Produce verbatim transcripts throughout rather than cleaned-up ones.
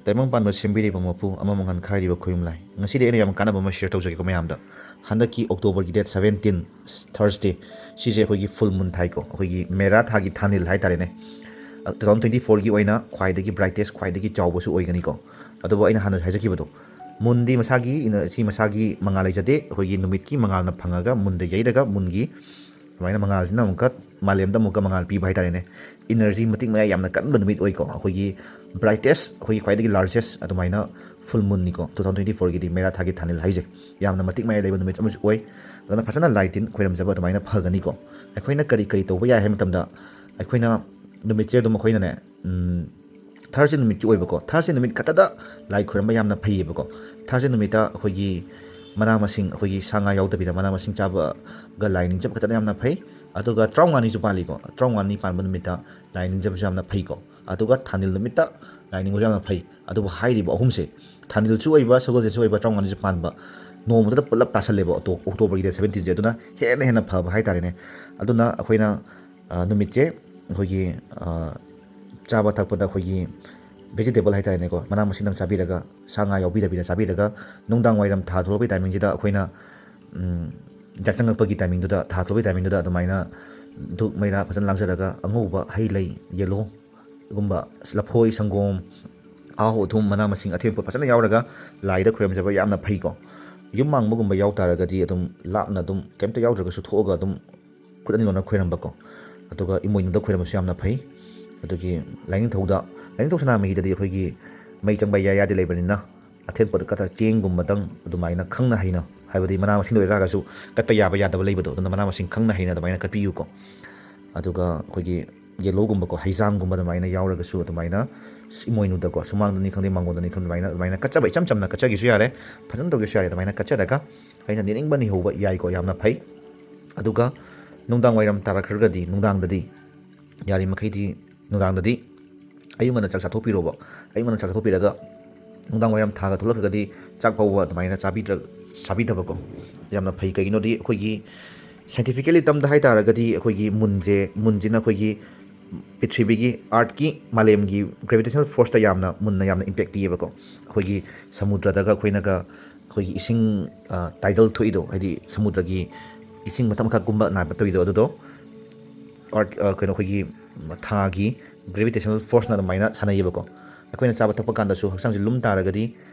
ꯇꯥꯏꯕꯪ ꯄꯥꯟꯕ ꯁꯦꯝꯕꯤꯔꯤꯕ ꯃꯄꯨ, ꯑꯃ ꯃꯉꯥꯟ ꯈꯥꯏꯔꯤꯕ ꯈꯣꯌꯨꯝ ꯂꯥꯏ꯫ ꯉꯁꯤꯗꯤ ꯑꯩꯅ ꯌꯥꯝ ꯀꯥꯟꯅꯕ ꯑꯃ share ꯇꯧꯖꯒꯦꯀꯣ ꯃꯌꯥꯝꯗ꯫ ꯍꯟꯗꯛꯀꯤ October ꯒꯤ date seventeen, Thursday, ꯁꯤꯁꯦ ꯑꯩꯈꯣꯏꯒꯤ full moon ꯊꯥꯏꯀꯣ꯫ ꯑꯩꯈꯣꯏꯒꯤ ꯃꯦꯔꯥ ꯊꯥꯒꯤ ꯊꯥꯅꯤꯜ ꯍꯥꯏꯇꯥꯔꯦꯅꯦ꯫ ꯑ, two thousand twenty four ꯒꯤ ꯑꯣꯏꯅ ꯈ꯭ꯋꯥꯏꯗꯒꯤ brightest, ꯈ꯭ꯋꯥꯏꯗꯒꯤ ꯆꯥꯎꯕꯁꯨ ꯑꯣꯏꯒꯅꯤꯀꯣ꯫ ꯑꯗꯨꯕꯨ ꯑꯩꯅ ꯍꯥꯟꯅ ꯍꯥꯏꯖꯈꯤꯕꯗꯣ, moon ꯗꯤ ꯃꯁꯥꯒꯤ ꯏꯅ-, ꯁꯤ ꯃꯁꯥꯒꯤ ꯃꯉꯥꯜ ꯂꯩꯖꯗꯦ꯫ ꯑꯩꯈꯣꯏꯒꯤ ꯅꯨꯃꯤꯠꯀꯤ ꯃꯉꯥꯜꯅ ꯐꯪꯉꯒ moon ꯗ ꯌꯩꯔꯒ moon ꯒꯤ ꯑꯗꯨꯃꯥꯏꯅ ꯃꯉꯥꯜꯁꯤꯅ ꯑꯃꯨꯛꯀ ꯃꯥꯂꯦꯝꯗ ꯑꯃꯨꯛꯀ ꯃꯉꯥꯜ ꯄꯤꯕ ꯍꯥꯏꯇꯥꯔꯦꯅꯦ꯫ Energy ꯃꯇꯤꯛ ꯃꯌꯥꯏ ꯌꯥꯝꯅ ꯀꯟꯕ ꯅꯨꯃꯤꯠ ꯑꯣꯏꯀꯣ꯫ ꯑꯩꯈꯣꯏꯒꯤ brightest, ꯑꯩꯈꯣꯏꯒꯤ ꯈ꯭ꯋꯥꯏꯗꯒꯤ largest ꯑꯗꯨꯃꯥꯏꯅ full moon ꯅꯤꯀꯣ꯫ Two thousand twenty four ꯒꯤꯗꯤ ꯃꯦꯔꯥ ꯊꯥꯒꯤ ꯊꯥꯅꯤꯜ ꯍꯥꯏꯁꯦ ꯌꯥꯝꯅ ꯃꯇꯤꯛ ꯃꯌꯥꯏ ꯂꯩꯕ ꯅꯨꯃꯤꯠ ꯑꯃꯁꯨ ꯑꯣꯏ꯫ ꯑꯗꯨꯅ ꯐꯖꯅ ꯂꯥꯏ ꯇꯤꯟ ꯈꯣꯏꯔꯝꯖꯕ ꯑꯗꯨꯃꯥꯏꯅ ꯐꯒꯅꯤꯀꯣ꯫ ꯑꯩꯈꯣꯏꯅ ꯀꯔꯤ ꯀꯔꯤ ꯇꯧꯕ ꯌꯥꯏ ꯍꯥꯏꯕ ꯃꯇꯝꯗ, ꯑꯩꯈꯣꯏꯅ ꯅꯨꯃꯤꯠꯁꯦ ꯑꯗꯨꯝ ꯑꯩꯈꯣꯏꯅꯅꯦ, ꯎꯝ, Thursday ꯅꯨꯃꯤꯠꯁꯨ ꯑꯣꯏꯕꯀꯣ꯫ Thursday ꯅꯨꯃꯤꯠ ꯈꯛꯇꯗ ꯂꯥꯏ ꯈꯣꯏꯔꯝꯕ ꯌꯥꯝꯅ ꯐꯩꯌꯦꯕꯀꯣ꯫ Thursday ꯅꯨꯃꯤꯠꯇ ꯑꯩꯈꯣꯏꯒꯤ ꯃꯅꯥ ꯃꯁꯤꯡ, ꯑꯩꯈꯣꯏꯒꯤ ꯁꯥ ꯉꯥ ꯌꯥꯎꯗꯕꯤꯗ ꯃꯅꯥ ꯃꯁꯤꯡ ꯆꯥꯕꯒ ꯂꯥꯏ ꯅꯤꯡꯖꯕ ꯈꯛꯇꯅ ꯌꯥꯝꯅ ꯐꯩ꯫ ꯑꯗꯨꯒ ꯇꯔꯥꯃꯉꯥꯅꯤꯁꯨ ꯄꯥꯜꯂꯤꯀꯣ꯫ ꯇꯔꯥꯃꯉꯥꯅꯤ ꯄꯥꯟꯕ ꯅꯨꯃꯤꯠꯇ ꯂꯥꯏ ꯅꯤꯡꯖꯕꯁꯨ ꯌꯥꯝꯅ ꯐꯩꯀꯣ꯫ ꯑꯗꯨꯒ ꯊꯥꯅꯤꯜ ꯅꯨꯃꯤꯠꯇ ꯂꯥꯏ ꯅꯤꯡꯕꯁꯨ ꯌꯥꯝꯅ ꯐꯩ꯫ ꯑꯗꯨꯕꯨ ꯍꯥꯏꯔꯤꯕ ꯑꯍꯨꯝꯁꯦ, ꯊꯥꯅꯤꯜꯁꯨ ꯑꯣꯏꯕ, ꯁꯒꯣꯜꯁꯦꯜꯁꯨ ꯑꯣꯏꯕ, ꯇꯔꯥꯃꯉꯥꯅꯤꯁꯨ ꯄꯥꯟꯕ, ꯅꯣꯡꯃꯗꯨꯗ ꯄꯨꯂꯞ ꯇꯥꯁꯜꯂꯦꯕ ꯑꯣꯛꯇꯣ-, October ꯒꯤ date seventeen ꯁꯦ꯫ ꯑꯗꯨꯅ ꯍꯦꯟꯅ ꯍꯦꯟꯅ ꯐꯕ ꯍꯥꯏꯇꯥꯔꯦꯅꯦ꯫ ꯑꯗꯨꯅ ꯑꯩꯈꯣꯏꯅ, ꯑ, ꯅꯨꯃꯤꯠꯁꯦ ꯑꯩꯈꯣꯏꯒꯤ, ꯑ, ꯆꯥꯕ ꯊꯛꯄꯗ ꯑꯩꯈꯣꯏꯒꯤ vegetable ꯍꯥꯏꯇꯥꯔꯦꯅꯦꯀꯣ, ꯃꯅꯥ ꯃꯁꯤꯡꯗꯪ ꯆꯥꯕꯤꯔꯒ, ꯁꯥ ꯉꯥ ꯌꯥꯎꯕꯤꯗꯕꯤꯗ ꯆꯥꯕꯤꯔꯒ, ꯅꯨꯡꯗꯥꯡ ꯋꯥꯏꯔꯝ ꯊꯥ ꯊꯣꯛꯂꯛꯄꯒꯤ timing ꯁꯤꯗ ꯑꯩꯈꯣꯏꯅ, ꯎꯝ, ꯌꯥꯆꯪꯉꯛꯄꯒꯤ timing ꯗꯨꯗ, ꯊꯥ ꯊꯣꯛꯂꯛꯄꯒꯤ timing ꯗꯨꯗ ꯑꯗꯨꯃꯥꯏꯅ ꯙꯨꯞ ꯃꯩꯔꯥ ꯐꯖꯅ ꯂꯥꯡꯖꯔꯒ, ꯑꯉꯧꯕ ꯍꯩ ꯂꯩ, yellow ꯒꯨꯝꯕ, ꯂꯐꯣꯏ, ꯁꯪꯒꯣꯝ, ꯑꯍꯥꯎ ꯑꯊꯨꯝ, ꯃꯅꯥ ꯃꯁꯤꯡ, ꯑꯊꯦꯟ ꯄꯣꯠ ꯐꯖꯅ ꯌꯥꯎꯔꯒ ꯂꯥꯏꯗ ꯈꯣꯏꯔꯝꯖꯕ ꯌꯥꯝꯅ ꯐꯩꯀꯣ꯫ ꯌꯨꯝ ꯃꯥꯡꯕꯒꯨꯝꯕ ꯌꯥꯎ ꯇꯥꯔꯒꯗꯤ ꯑꯗꯨꯝ ꯂꯥꯞꯅ ꯑꯗꯨꯝ ꯀꯩꯝꯇ ꯌꯥꯎꯗ꯭ꯔꯒꯁꯨ ꯊꯣꯛꯑꯒ ꯑꯗꯨꯝ ꯈꯨꯠ ꯑꯅꯤ ꯂꯣꯟꯅ ꯈꯣꯏꯔꯝꯕꯀꯣ꯫ ꯑꯗꯨꯒ ꯏꯃꯣꯏꯅꯨꯗ ꯈꯣꯏꯔꯝꯕꯁꯨ ꯌꯥꯝꯅ ꯐꯩ꯫ ꯑꯗꯨꯒꯤ ꯂꯥꯏꯅꯤꯡꯊꯧꯗ, ꯂꯥꯏꯅꯤꯡꯊꯧ ꯁꯅꯥꯃꯍꯤꯗꯗꯤ ꯑꯩꯈꯣꯏꯒꯤ ꯃꯩ ꯆꯪꯕ ꯏꯌꯥ ꯌꯥꯗꯦ ꯂꯩꯕꯅꯤꯅ, ꯑꯊꯦꯟ ꯄꯣꯠ ꯀꯠꯊ-, ꯆꯦꯡꯒꯨꯝꯕꯗꯪ ꯑꯗꯨꯃꯥꯏꯅ ꯈꯪꯅ ꯍꯩꯅ, ꯍꯥꯏꯕꯗꯤ ꯃꯅꯥ ꯃꯁꯤꯡꯗ ꯑꯣꯏꯇꯥꯔꯒꯁꯨ ꯀꯠꯄ ꯌꯥꯕ ꯌꯥꯗꯕ ꯂꯩꯕꯗꯣ, ꯑꯗꯨꯅ ꯃꯅꯥ ꯃꯁꯤꯡ ꯈꯪꯅ ꯍꯩꯅ ꯑꯗꯨꯃꯥꯏꯅ ꯀꯠꯄꯤꯌꯨꯀꯣ꯫ ꯑꯗꯨꯒ ꯑꯩꯈꯣꯏꯒꯤ yellow ꯒꯨꯝꯕꯀꯣ, ꯍꯩꯖꯥꯡꯒꯨꯝꯕ ꯑꯗꯨꯃꯥꯏꯅ ꯌꯥꯎꯔꯒꯁꯨ ꯑꯗꯨꯃꯥꯏꯅ ꯏꯃꯣꯏꯅꯨꯗꯀꯣ, ꯁꯨꯃꯥꯡꯗꯅꯤ ꯈꯪꯗꯦ, ꯃꯥꯡꯒꯣꯟꯗꯅꯤ ꯈꯪꯗꯦ, ꯑꯗꯨꯃꯥꯏꯅ, ꯑꯗꯨꯃꯥꯏꯅ ꯀꯠꯆꯕ ꯏꯆꯝ ꯆꯝꯅ ꯀꯠꯆꯒꯦꯁꯨ ꯌꯥꯔꯦ, ꯐꯖꯅ ꯇꯧꯒꯦꯁꯨ ꯌꯥꯔꯦ꯫ ꯑꯗꯨꯃꯥꯏꯅ ꯀꯠꯆꯔꯒ ꯑꯩꯅ ꯅꯤꯡꯅꯤꯡꯕ ꯅꯤꯍꯧꯕ ꯌꯥꯏꯀꯣ, ꯌꯥꯝꯅ ꯐꯩ꯫ ꯑꯗꯨꯒ ꯅꯨꯡꯗꯥꯡ ꯋꯥꯏꯔꯝ ꯇꯥꯔꯛꯈ꯭ꯔꯒꯗꯤ, ꯅꯨꯡꯗꯥꯡꯗꯗꯤ, ꯌꯥꯔꯤꯃꯈꯩꯗꯤ ꯅꯨꯡꯗꯥꯡꯗꯗꯤ ꯑꯌꯨꯛ ꯉꯟꯅ ꯆꯥꯛ ꯆꯥꯊꯣꯛꯄꯤꯔꯣꯕ꯫ ꯑꯌꯨꯛ ꯉꯟꯅ ꯆꯥꯛ ꯆꯥꯊꯣꯛꯄꯤꯔꯒ ꯅꯨꯡꯗꯥꯡ ꯋꯥꯏꯔꯝ ꯊꯥꯒ ꯊꯣꯛꯂꯛꯈ꯭ꯔꯒꯗꯤ ꯆꯥꯛ ꯐꯥꯎꯕ ꯑꯗꯨꯃꯥꯏꯅ ꯆꯥꯕꯤꯗ꯭ꯔ-, ꯆꯥꯕꯤꯗꯕꯀꯣ, ꯌꯥꯝꯅ ꯐꯩ꯫ ꯀꯩꯒꯤꯅꯣꯗꯤ ꯑꯩꯈꯣꯏꯒꯤ scientifically ꯇꯝꯗ ꯍꯥꯏ ꯇꯥꯔꯒꯗꯤ ꯑꯩꯈꯣꯏꯒꯤ moon ꯁꯦ, moon ꯁꯤꯅ ꯑꯩꯈꯣꯏꯒꯤ ꯄ꯭ꯔꯤꯊꯤꯕꯤꯒꯤ, ꯑꯥꯔꯠꯀꯤ, ꯃꯥꯂꯦꯝꯒꯤ ꯒ꯭ꯔꯦꯚꯤꯇꯦꯁꯅꯦꯜ ꯐꯣꯔꯁꯇ ꯌꯥꯝꯅ ꯃꯨꯟꯅ ꯌꯥꯝꯅ ꯏꯝꯄꯦꯛ ꯄꯤꯌꯦꯕꯀꯣ꯫ ꯑꯩꯈꯣꯏꯒꯤ ꯁꯃꯨꯗ꯭ꯔꯗꯒ ꯑꯩꯈꯣꯏꯅꯒ ꯑꯩꯈꯣꯏꯒꯤ ꯏꯁꯤꯡ, ꯇꯥꯏꯗꯜ ꯊꯣꯛꯏꯗꯣ, ꯍꯥꯏꯗꯤ ꯁꯃꯨꯗ꯭ꯔꯒꯤ ꯏꯁꯤꯡ ꯃꯊꯛ ꯃꯈꯥ ꯀꯨꯝꯕ ꯅꯥꯏꯕ ꯇꯧꯔꯤꯗꯣ, ꯑꯗꯨꯗꯣ ꯑꯥꯔꯠ, ꯀꯩꯅꯣ, ꯑꯩꯈꯣꯏꯒꯤ ꯊꯥꯒꯤ ꯒ꯭ꯔꯦꯚꯤꯇꯦꯁꯅꯦꯜ ꯐꯣꯔꯁꯅ ꯑꯗꯨꯃꯥꯏꯅ ꯁꯥꯟꯅꯩꯌꯦꯕꯀꯣ꯫ ꯑꯩꯈꯣꯏꯅ ꯆꯥꯕ ꯊꯛꯄ ꯀꯥꯟꯗꯁꯨ ꯍꯛꯆꯥꯡꯁꯦ ꯂꯨꯝ ꯇꯥꯔꯒꯗꯤ,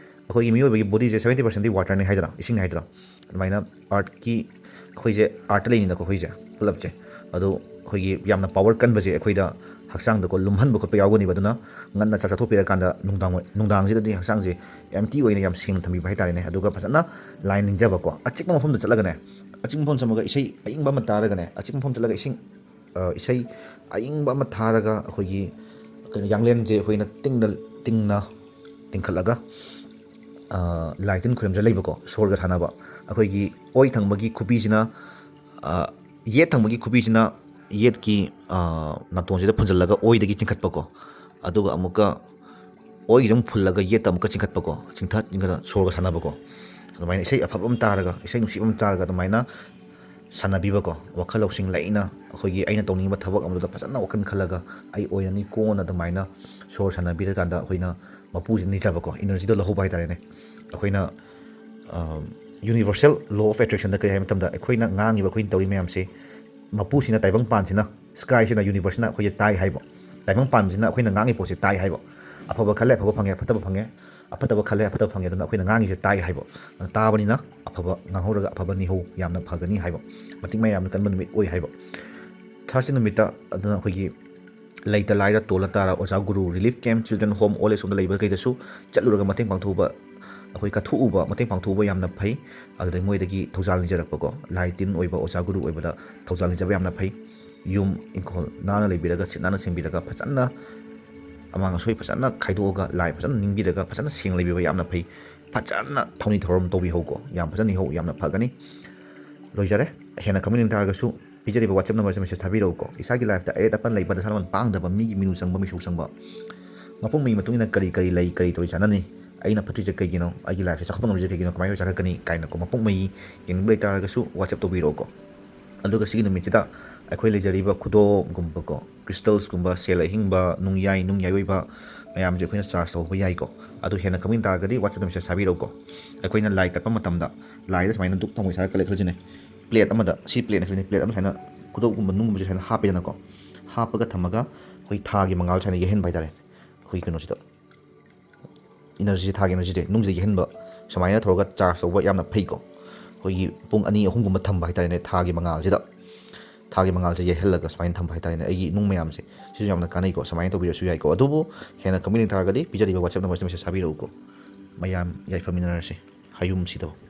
ꯑꯩꯈꯣꯏꯒꯤ ꯃꯤꯑꯣꯏꯕꯒꯤ ꯕꯣꯗꯤꯁꯦ ꯁꯕꯦꯟꯇꯤ ꯄꯥꯔꯁꯦꯟꯗꯤ ꯋꯥꯇꯔꯅꯤ ꯍꯥꯏꯗꯅ, ꯏꯁꯤꯡꯅꯤ ꯍꯥꯏꯗꯅ, ꯑꯗꯨꯃꯥꯏꯅ ꯑꯥꯔꯠꯀꯤ, ꯑꯩꯈꯣꯏꯁꯦ ꯑꯥꯔꯠꯇ ꯂꯩꯅꯤꯅꯀꯣ, ꯑꯩꯈꯣꯏꯁꯦ ꯄꯨꯂꯞꯁꯦ꯫ ꯑꯗꯣ ꯑꯩꯈꯣꯏꯒꯤ ꯌꯥꯝꯅ ꯄꯥꯋꯔ ꯀꯟꯕꯁꯦ ꯑꯩꯈꯣꯏꯗ ꯍꯛꯆꯥꯡꯗꯀꯣ ꯂꯨꯝꯍꯟꯕ ꯈꯣꯠꯄ ꯌꯥꯎꯒꯅꯤꯕ꯫ ꯑꯗꯨꯅ ꯉꯟꯅ ꯆꯥꯛ ꯆꯥꯊꯣꯛꯄꯤꯔꯀꯥꯟꯗ ꯅꯨꯡꯗꯥꯡ, ꯅꯨꯡꯗꯥꯡꯁꯤꯗꯗꯤ ꯍꯛꯆꯥꯡꯁꯦ ꯑꯦꯝꯇꯤ ꯑꯣꯏꯅ ꯌꯥꯝ ꯁꯦꯡꯅ ꯊꯝꯕꯤꯕ ꯍꯥꯏꯇꯥꯔꯦꯅꯦ꯫ ꯑꯗꯨꯒ ꯐꯖꯅ ꯂꯥꯏ ꯅꯤꯡꯖꯕꯀꯣ, ꯑꯆꯤꯛꯄ ꯃꯐꯝꯗ ꯆꯠꯂꯒꯅꯦ, ꯑꯆꯤꯛꯄ ꯃꯐꯝ ꯆꯠꯂꯒ ꯏꯁꯩ ꯑꯏꯪꯕ ꯑꯃ ꯇꯥꯔꯒꯅꯦ, ꯑꯆꯤꯛꯄ ꯃꯐꯝ ꯆꯠꯂꯒ ꯏꯁꯤꯡ, ꯑ, ꯏꯁꯩ ꯑꯏꯪꯕ ꯑꯃ ꯊꯥꯔꯒ ꯑꯩꯈꯣꯏꯒꯤ ꯀꯩꯅꯣ, ꯌꯥꯡꯂꯦꯟꯁꯦ ꯑꯩꯈꯣꯏꯅ ꯇꯤꯡꯅ, ꯇꯤꯡꯅ ꯇꯤꯡꯈꯠꯂꯒ, ꯑ, ꯂꯥꯏ ꯇꯤꯟ ꯈꯨꯔꯨꯝꯖ ꯂꯩꯕꯀꯣ, ꯁꯣꯔꯒ ꯁꯥꯟꯅꯕ꯫ ꯑꯩꯈꯣꯏꯒꯤ ꯑꯣꯏ ꯊꯪꯕꯒꯤ ꯈꯨꯕꯤꯁꯤꯅ, ꯑ, ꯌꯦꯠ ꯊꯪꯕꯒꯤ ꯈꯨꯕꯤꯁꯤꯅ ꯌꯦꯠꯀꯤ, ꯑ, ꯅꯥꯇꯣꯟꯁꯤꯗ ꯐꯨꯟꯖꯜꯂꯒ ꯑꯣꯏꯗꯒꯤ ꯆꯤꯡꯈꯠꯄꯀꯣ꯫ ꯑꯗꯨꯒ ꯑꯃꯨꯛꯀ ꯑꯣꯏꯒꯤꯁꯦ ꯑꯃꯨꯛ ꯐꯨꯜꯂꯒ ꯌꯦꯠꯇ ꯑꯃꯨꯛꯀ ꯆꯤꯡꯈꯠꯄꯀꯣ, ꯆꯤꯡꯊꯠ, ꯆꯤꯡꯈꯠ, ꯁꯣꯔꯒ ꯁꯥꯟꯅꯕꯀꯣ꯫ ꯑꯗꯨꯃꯥꯏꯅ ꯏꯁꯩ ꯑꯐꯕ ꯑꯃ ꯇꯥꯔꯒ, ꯏꯁꯩ ꯅꯨꯡꯁꯤꯕ ꯑꯃ ꯇꯥꯔꯒ ꯑꯗꯨꯃꯥꯏꯅ ꯁꯥꯟꯅꯕꯤꯕꯀꯣ꯫ ꯋꯥꯈꯜ ꯂꯧꯁꯤꯡ ꯂꯩꯅ ꯑꯩꯈꯣꯏꯒꯤ ꯑꯩꯅ ꯇꯧꯅꯤꯡꯕ ꯊꯕꯛ ꯑꯃꯗꯨꯗ ꯐꯖꯅ ꯋꯥꯈꯜ ꯈꯜꯂꯒ ꯑꯩ ꯑꯣꯏꯔꯅꯤꯀꯣꯅ ꯑꯗꯨꯃꯥꯏꯅ ꯁꯣꯔ ꯁꯥꯟꯅꯕꯤꯔꯀꯥꯟꯗ ꯑꯩꯈꯣꯏꯅ ꯃꯄꯨꯁꯤꯗ ꯅꯤꯖꯕꯀꯣ, ꯏꯅꯔꯖꯤꯗꯣ ꯂꯧꯍꯧꯕ ꯍꯥꯏꯇꯥꯔꯦꯅꯦ꯫ ꯑꯩꯈꯣꯏꯅ, ꯑ, Universal Law of Attractionꯗ ꯀꯔꯤ ꯍꯥꯏ ꯃꯇꯝꯗ, ꯑꯩꯈꯣꯏꯅ ꯉꯥꯡꯉꯤꯕ, ꯑꯩꯈꯣꯏꯅ ꯇꯧꯔꯤ ꯃꯌꯥꯝꯁꯦ ꯃꯄꯨꯁꯤꯅ, ꯇꯥꯏꯕꯪꯄꯥꯟꯁꯤꯅ, skyꯁꯤꯅ, universeꯁꯤꯅ ꯑꯩꯈꯣꯏꯁꯦ ꯇꯥꯏ ꯍꯥꯏꯕ꯫ ꯇꯥꯏꯕꯪꯄꯥꯟꯁꯤꯅ ꯑꯩꯈꯣꯏꯅ ꯉꯥꯡꯉꯤ ꯄꯣꯠꯁꯦ ꯇꯥꯏ ꯍꯥꯏꯕ꯫ ꯑꯐꯕ ꯈꯜꯂꯦ, ꯑꯐꯕ ꯐꯪꯉꯦ, ꯐꯠꯇꯕ ꯐꯪꯉꯦ, ꯑꯐꯠꯇꯕ ꯈꯜꯂꯦ, ꯑꯐꯠꯇꯕ ꯐꯪꯉꯦ꯫ ꯑꯗꯨꯅ ꯑꯩꯈꯣꯏꯅ ꯉꯥꯡꯉꯤꯁꯦ ꯇꯥꯏ ꯍꯥꯏꯕ꯫ ꯑꯗꯨꯅ ꯇꯥꯕꯅꯤꯅ ꯑꯐꯕ ꯉꯥꯡꯍꯧꯔꯒ ꯑꯐꯕ ꯅꯤꯍꯧ, ꯌꯥꯝꯅ ꯐꯒꯅꯤ ꯍꯥꯏꯕ꯫ ꯃꯇꯤꯛ ꯃꯌꯥꯝꯅ ꯀꯟꯕ ꯅꯨꯃꯤꯠ ꯑꯣꯏ ꯍꯥꯏꯕ꯫ Thursday ꯅꯨꯃꯤꯠꯇ ꯑꯗꯨꯅ ꯑꯩꯈꯣꯏꯒꯤ ꯂꯩꯇ ꯂꯥꯏꯔ, ꯇꯣꯜꯂ ꯇꯥꯔ, ꯑꯣꯖꯥ ꯒꯨꯔꯨ, relief camp, children home, old age homeꯗ ꯂꯩꯕ ꯀꯩꯗꯁꯨ ꯆꯠꯂꯨꯔꯒ ꯃꯇꯦꯡ ꯄꯥꯡꯊꯣꯛꯎꯕ, ꯑꯩꯈꯣꯏ ꯀꯠꯊꯣꯛꯎꯕ, ꯃꯇꯦꯡ ꯄꯥꯡꯊꯣꯛꯎꯕ ꯌꯥꯝꯅ ꯐꯩ꯫ ꯑꯗꯨꯗꯩ ꯃꯣꯏꯗꯒꯤ ꯊꯧꯖꯥꯜ ꯅꯤꯖꯔꯛꯄꯀꯣ, ꯂꯥꯏ ꯇꯤꯟ ꯑꯣꯏꯕ ꯑꯣꯖꯥ ꯒꯨꯔꯨ ꯑꯣꯏꯕꯗ ꯊꯧꯖꯥꯜ ꯅꯤꯖꯕ ꯌꯥꯝꯅ ꯐꯩ꯫ ꯌꯨꯝ ꯏꯪꯈꯣꯜ ꯅꯥꯟꯅ ꯂꯩꯕꯤꯔꯒ, ꯁꯤꯠ ꯅꯥꯟꯅ ꯁꯦꯡꯕꯤꯔꯒ, ꯐꯖꯅ ꯑꯃꯥꯡ ꯑꯁꯣꯏ ꯐꯖꯅ ꯈꯥꯏꯗꯣꯛꯑꯒ, ꯂꯥꯏ ꯐꯖꯅ ꯅꯤꯡꯕꯤꯔꯒ, ꯐꯖꯅ ꯁꯦꯡꯅ ꯂꯩꯕꯤꯕ ꯌꯥꯝꯅ ꯐꯩ꯫ ꯐꯖꯅ ꯊꯧꯅꯤ ꯊꯧꯔꯝ ꯇꯧꯕꯤꯍꯧꯀꯣ, ꯌꯥꯝ ꯐꯖꯅ ꯅꯤꯍꯧ, ꯌꯥꯝꯅ ꯐꯒꯅꯤ꯫ ꯂꯣꯏꯖꯔꯦ꯫ ꯍꯦꯟꯅ ꯈꯪꯅꯤꯡ ꯇꯥꯔꯒꯁꯨ ꯄꯤꯖꯔꯤꯕ WhatsApp numberꯁꯦ message ꯊꯥꯕꯤꯔꯛꯎꯀꯣ꯫ ꯏꯁꯥꯒꯤ lifeꯇ ꯑꯌꯦꯠ ꯑꯄꯟ ꯂꯩꯕ, ꯗꯁꯥ ꯂꯃꯟ ꯄꯥꯡꯗꯕ, ꯃꯤꯒꯤ ꯃꯤꯅꯨꯡ ꯆꯪꯕ, ꯃꯤꯁꯧ ꯆꯪꯕ, ꯃꯄꯣꯛ ꯃꯩ ꯃꯇꯨꯡ ꯏꯟꯅ ꯀꯔꯤ ꯀꯔꯤ ꯂꯩ, ꯀꯔꯤ ꯇꯧꯔꯤ ꯆꯥꯟꯅꯅꯤ, ꯑꯩꯅ ꯐꯠꯇ꯭ꯔꯤꯁꯦ ꯀꯩꯒꯤꯅꯣ, ꯑꯩꯒꯤ lifeꯁꯦ ꯆꯥꯎꯈꯠꯄ ꯉꯝꯗ꯭ꯔꯤꯁꯦ ꯀꯩꯒꯤꯅꯣ, ꯀꯃꯥꯏꯅ ꯆꯥꯎꯈꯠꯀꯅꯤ ꯀꯥꯏꯅꯀꯣ, ꯃꯄꯣꯛ ꯃꯩ ꯌꯦꯡꯅꯤꯡꯕ ꯂꯩꯇꯥꯔꯒꯁꯨ WhatsApp ꯇꯧꯕꯤꯔꯛꯑꯣꯀꯣ꯫ ꯑꯗꯨꯒ ꯁꯤꯒꯤ ꯅꯨꯃꯤꯠꯁꯤꯗ ꯑꯩꯈꯣꯏ ꯂꯩꯖꯔꯤꯕ ꯈꯨꯗꯣꯞꯒꯨꯝꯕꯀꯣ, ꯀ꯭ꯔꯤꯁꯇꯜꯁꯀꯨꯝꯕ, ꯁꯦꯜ ꯑꯍꯤꯡꯕ, ꯅꯨꯡꯌꯥꯏ, ꯅꯨꯡꯌꯥꯏ ꯑꯣꯏꯕ ꯃꯌꯥꯝꯁꯦ ꯑꯩꯈꯣꯏꯅ ꯆꯥꯔꯖ ꯇꯧꯕ ꯌꯥꯏꯀꯣ꯫ ꯑꯗꯨ ꯍꯦꯟꯅ ꯈꯪꯅꯤꯡ ꯇꯥꯔꯒꯗꯤ WhatsApp ꯃꯦꯁꯦꯖ ꯊꯥꯕꯤꯔꯛꯎꯀꯣ꯫ ꯑꯩꯈꯣꯏꯅ ꯂꯥꯏ ꯀꯠꯄ ꯃꯇꯝꯗ ꯂꯥꯏꯗ ꯁꯨꯃꯥꯏꯅ ꯙꯨꯞ ꯊꯥꯎꯃꯩ ꯁꯥꯔꯒ ꯀꯠꯂꯦ ꯈꯜꯂꯁꯤꯅꯦ꯫ ꯄ꯭ꯂꯦꯠ ꯑꯃꯗ, ꯁꯤ ꯄ꯭ꯂꯦꯠꯅ ꯈꯜꯂꯤꯅꯦ, ꯄ꯭ꯂꯦꯠ ꯑꯃ ꯁꯨꯃꯥꯏꯅ ꯈꯨꯗꯣꯞꯀꯨꯝꯕ ꯅꯨꯡꯒꯨꯝꯕꯁꯦ ꯁꯨꯃꯥꯏꯅ ꯍꯥꯞꯄꯦꯗꯅꯀꯣ꯫ ꯍꯥꯞꯄꯒ ꯊꯝꯃꯒ ꯑꯩꯈꯣꯏ ꯊꯥꯒꯤ ꯃꯉꯥꯜ ꯁꯨꯃꯥꯏꯅ ꯌꯩꯍꯟꯕ ꯍꯥꯏꯇꯥꯔꯦ꯫ ꯑꯩꯈꯣꯏꯒꯤ ꯀꯩꯅꯣꯁꯤꯗ, ꯏꯅꯔꯖꯤꯁꯦ, ꯊꯥꯒꯤ ꯏꯅꯔꯖꯤꯁꯦ ꯅꯨꯡꯁꯤꯗ ꯌꯩꯍꯟꯕ, ꯁꯨꯃꯥꯏꯅ ꯇꯧꯔꯒ ꯆꯥꯔꯖ ꯇꯧꯕ ꯌꯥꯝꯅ ꯐꯩꯀꯣ꯫ ꯑꯩꯈꯣꯏꯒꯤ ꯄꯨꯡ ꯑꯅꯤ ꯑꯍꯨꯝꯒꯨꯝꯕ ꯊꯝꯕ ꯍꯥꯏꯇꯥꯔꯦꯅꯦ ꯊꯥꯒꯤ ꯃꯉꯥꯜꯁꯤꯗ꯫ ꯊꯥꯒꯤ ꯃꯉꯥꯜꯁꯦ ꯌꯩꯍꯜꯂꯒ ꯁꯨꯃꯥꯏꯅ ꯊꯝꯕ ꯍꯥꯏꯇꯥꯔꯦꯅꯦ꯫ ꯑꯩꯒꯤ ꯅꯨꯡ ꯃꯌꯥꯝꯁꯦ ꯁꯤꯁꯨ ꯌꯥꯝꯅ ꯀꯥꯟꯅꯩꯀꯣ꯫ ꯁꯨꯃꯥꯏꯅ ꯇꯧꯕꯤꯔꯁꯨ ꯌꯥꯏꯀꯣ꯫ ꯑꯗꯨꯕꯨ ꯍꯦꯟꯅ ꯈꯪꯕꯤꯅꯤꯡ ꯇꯥꯔꯒꯗꯤ ꯄꯤꯖꯔꯤꯕ WhatsApp ꯅꯝꯕꯔꯁꯤꯗ ꯃꯦꯁꯦꯖ ꯊꯥꯕꯤꯔꯛꯎꯀꯣ꯫ ꯃꯌꯥꯝ ꯌꯥꯏꯐꯃꯤꯟꯅꯔꯁꯤ꯫ ꯍꯌꯨꯝꯁꯤꯗꯕꯨ꯫